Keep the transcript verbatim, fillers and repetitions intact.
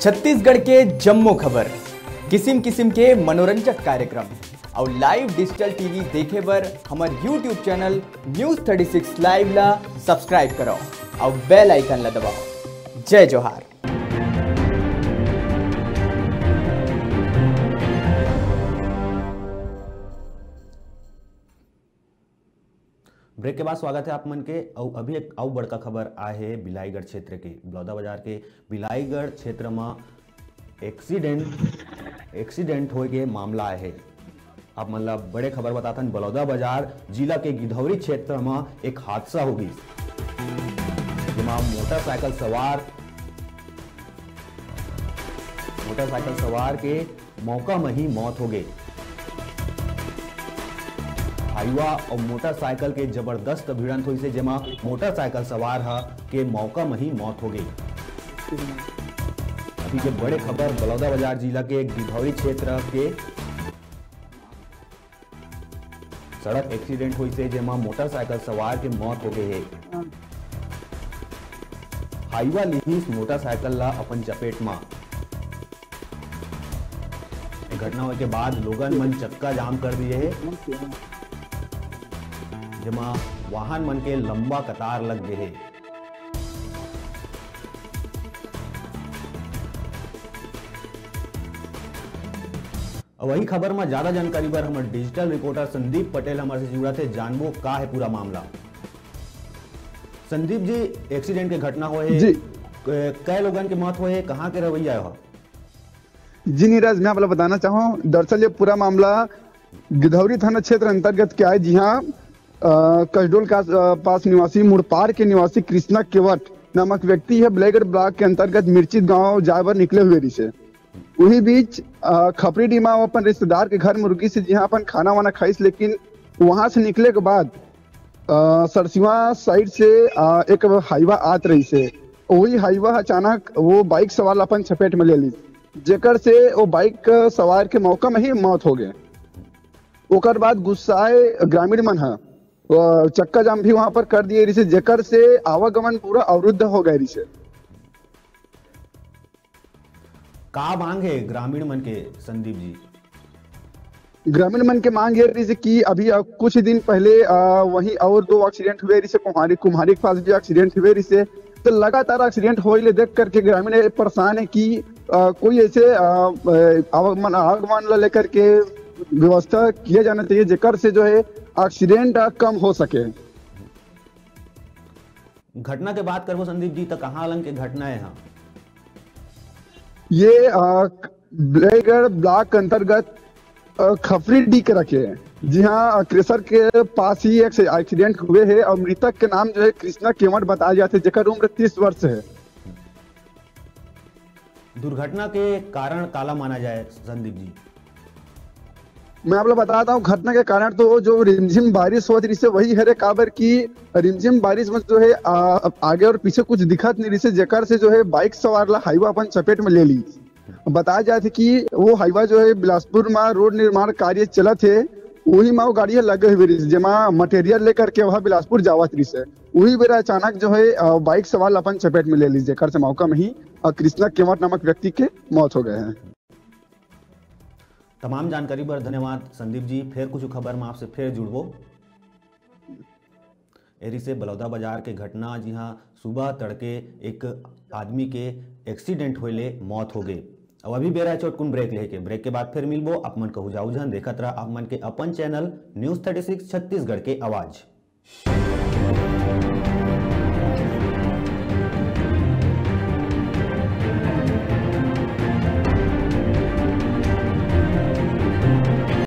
छत्तीसगढ़ के जम्मो खबर, किसिम किसिम के मनोरंजक कार्यक्रम अउ लाइव डिजिटल टीवी देखे बर हमर YouTube channel news thirty six live ला सब्सक्राइब करव अउ बेल आइकन ला दबाव। जय जोहार। ब्रेक के बाद स्वागत है आप मन के। अउ अभी एक अउ बड़का खबर आए हे बिलाईगढ़ क्षेत्र के, बलौदा बाजार के बिलाईगढ़ क्षेत्र म एक्सीडेंट, एक्सीडेंट होए के मामला आए हे। आप मन ला बड़े खबर बताथन, बलौदा बाजार जिला के गिधौरी क्षेत्र म एक हादसा हो गिस, जेमा मोटरसाइकिल सवार, मोटरसाइकिल सवार के मौका म ही मौत हो गे। हाईवा अउ मोटरसाइकिल के जबरदस्त भिड़ंत होइसे, जेमा मोटरसाइकिल सवार ह के मौका म ही मौत हो गे। अभी के बड़े खबर बलौदा बाजार जिला के गिधौरी क्षेत्र के सड़क एक्सीडेंट होइसे, जेमा मोटरसाइकिल सवार के मौत हो गे हे। हाईवा लिहिस मोटरसाइकिल ला अपन चपेट म। घटना होए के बाद लोगन मन चक्का जाम कर दिए हे, जेमा वाहन मन के लंबा कतार लग गे हे। अउ वही खबर म ज्यादा जानकारी बर हमर डिजिटल रिपोर्टर संदीप पटेल हमर से जुड़त हे, जानबो का हे पूरा मामला। संदीप जी, एक्सीडेंट के घटना होए हे, जी। क-, कै लोगन के मौत होए हे, कहाँ के रहवैया हो? जी नीरज, मैं आप ला बताना चाहूँ, दरअसल ये पूरा मामला गिधौरी थाना क्षेत्र अंतर्गत के आए, जिहाँ, अ, कसडोल का, अ, पास निवासी मुड़पार के निवासी कृष्णा केवट नामक व्यक्ति है, बिलाईगढ़ ब्लॉक के अंतर्गत मिर्चित गांव जाए बर निकले हुए रिसे। उही बीच, अ, खपरी डीमा वो अपन रिश्तेदार के घर म रुकिस, जिहाँ अपन खाना वाना खाइस, लेकिन वहां से निकले के बाद, अ, सरसिवा साइड से, अ, एक हाईवा आत रहिसे। वही हाईवा अचानक वो बाइक सवार ला अपन चपेट में ले लिस, जेकर से वो बाइक सवार के मौका में ही मौत हो गए। ओकर बाद गुस्साए ग्रामीण मन ह, अ, चक्का जाम भी वहां पर कर दिए रिसे, जेकर से आवागमन पूरा अवरुद्ध हो गए रिसे। का मांग हे ग्रामीण मन के, संदीप जी? ग्रामीण मन के मांग ये रहिसे कि अभी, अ, कुछ दिन पहले, अ, वहीं और दो एक्सीडेंट हुए रहिसे कुम्हारी, कुम्हारी के पास भी एक्सीडेंट हुए रहिसे। तो लगातार एक्सीडेंट होए ले देख करके ग्रामीण ये परेशान है कि, अ, कोई ऐसे, अ, अ, आवागमन, आवागमन ला लेकर के व्यवस्था किया जाना चाहिए, जेकर से जो है एक्सीडेंट, अ, कम हो सके। घटना के बात करबो संदीप जी, त कहाँ लंग के घटना है? हाँ, ये, अ, बिलाईगढ़ ब्लॉक अंतर्गत, अ, खफरी डी के रखे हैं। जी हाँ, अ, क्रेशर के पास ही एक से एक्सीडेंट हुए हैं और मृतक के नाम जो है कृष्णा केवट बताया जाते, जेकर उम्र तीस वर्ष है। दुर्घटना के कारण काला माना जाए संदीप जी? मैं आप लोग बताता हूँ, घटना के कारण तो जो रिमझिम बारिश होत रहिसे वही हरे, काबर कि रिमझिम बारिश में जो है, आ, आगे और पीछे कुछ दिखत नहीं रहिसे, जेकर से जो है बाइक सवार ला हाईवा अपन चपेट में ले ली। बताया जात हे कि वो हाईवा जो है बिलासपुर में रोड निर्माण कार्य चलत हे, वही में वो गाड़ी ह लगे हुए रहिसे, जेमा मटेरियल लेकर के वह बिलासपुर जावत रहिसे। वही बेरा अचानक जो है, अ, बाइक सवार ला अपन चपेट में ले ली, जेकर से मौका में ही, अ, कृष्णा केवट नामक व्यक्ति के मौत हो गए हैं। तमाम जानकारी बर धन्यवाद संदीप जी। फेर कुछ खबर में आपसे फेर जुड़बो। एरी से बलौदा बाजार के घटना, जिहां सुबह तड़के एक आदमी के एक्सीडेंट होए ले मौत हो गए। अब अभी बेरा हे चोटकुन ब्रेक लेके, ब्रेक के बाद फिर मिलबो। आप मन कहू जाऊ झन, देखत रहा आप मन के अपन channel news thirty six Chhattisgarh के आवाज़।